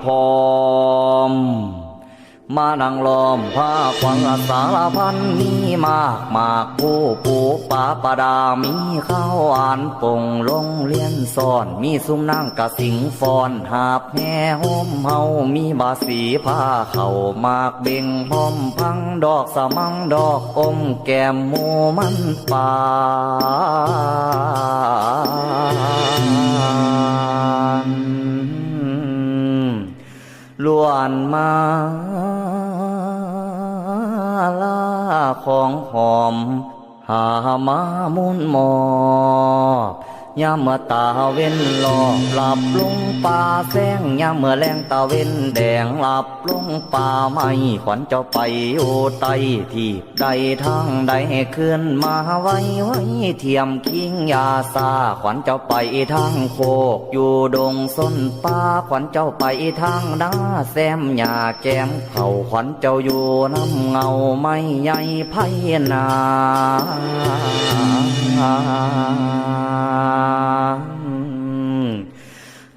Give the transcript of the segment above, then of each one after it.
ປອມ ມານັ່ງລ້ອມພາຂວັນລະສາລະພັນມີມາກ ໝາກພູປູປາປະດາມີຂາວອານປົງ ໂລງລຽນສອນມີຊຸມນາງກະສິງຟ້ອນ ຫາບແຫ່ໂຮມເຮົາມີບາສີພາເຂົ້າ ໝາກເບັງພ້ອມພັງ ດອກສະມັງດອກອົມ ແກ້ມໝູ່ມັນປານ ລ້ວນມາລາຂອງຫອມ ຫາມາໝູນມອບ ຍາມເມື່ອຕາເວັນລອບ ລັບລົງປ່າແຊງ ຍາມເມື່ອແລງຕາເວັນແດງ ລັບລົງປ່າໄມ້ ຂວັນເຈົ້າໄປຢູ່ໃຕ້ ທີ່ໃດທາງໃດ ໃຫ້ຄືນມາໄວໄວ ທ່ຽມຄິງຢ່າຊ້າ ຂວັນເຈົ້າໄປທາງໂຄກ ຢູ່ດົງຊົນປ່າ ຂວັນເຈົ້າໄປທາງນາ ແຊມຫຍ້າແກ້ມເຂົ້າ ຂວັນເຈົ້າຢູ່ນຳເງົາໄມ້ໃຫຍ່ໄພນາ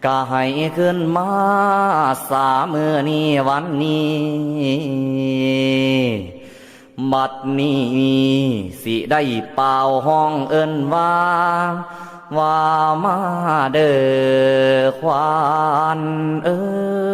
ກະໃຫ້ຄືນມາສາມື້ນີ້ວັນນີ້ ບັດນີ້ຊິໄດ້ປ່າວຮ້ອງເອີ້ນວ່າ ວ່າມາເດີຂວັນເອີ